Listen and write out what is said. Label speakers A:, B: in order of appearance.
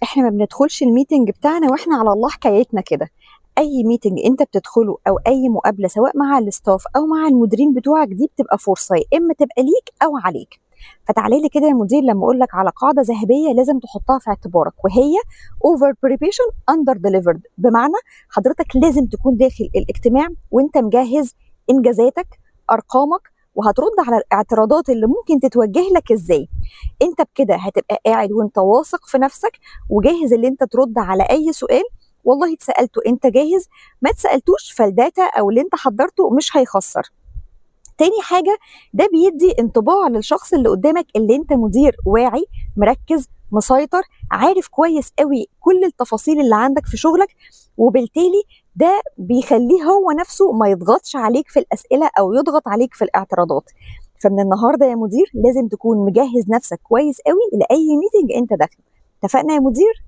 A: احنا ما بندخلش ال meeting بتاعنا واحنا على الله حكايتنا كده. اي meeting انت بتدخله او اي مقابله سواء مع ال staff او مع المديرين بتوعك، دي بتبقى فرصة يا اما تبقى ليك او عليك. فتعالي لي كده يا مدير لما اقول لك على قاعدة ذهبية لازم تحطها في اعتبارك، وهي over preparation under delivered. بمعنى حضرتك لازم تكون داخل الاجتماع وانت مجهز انجازاتك، ارقامك، وهترد على الاعتراضات اللي ممكن تتوجه لك ازاي. انت بكده هتبقى قاعد وانت واثق في نفسك وجاهز اللي انت ترد على اي سؤال. والله اتسالته انت جاهز، ما اتسالتوش فال data او اللي انت حضرته مش هيخسر. تاني حاجة، ده بيدي انطباع للشخص اللي قدامك اللي انت مدير واعي، مركز، مسيطر، عارف كويس قوي كل التفاصيل اللي عندك في شغلك، وبالتالي ده بيخليه هو نفسه ما يضغطش عليك في الأسئلة أو يضغط عليك في الاعتراضات. فمن النهارده يا مدير لازم تكون مجهز نفسك كويس قوي لأي meeting انت داخله. اتفقنا يا مدير؟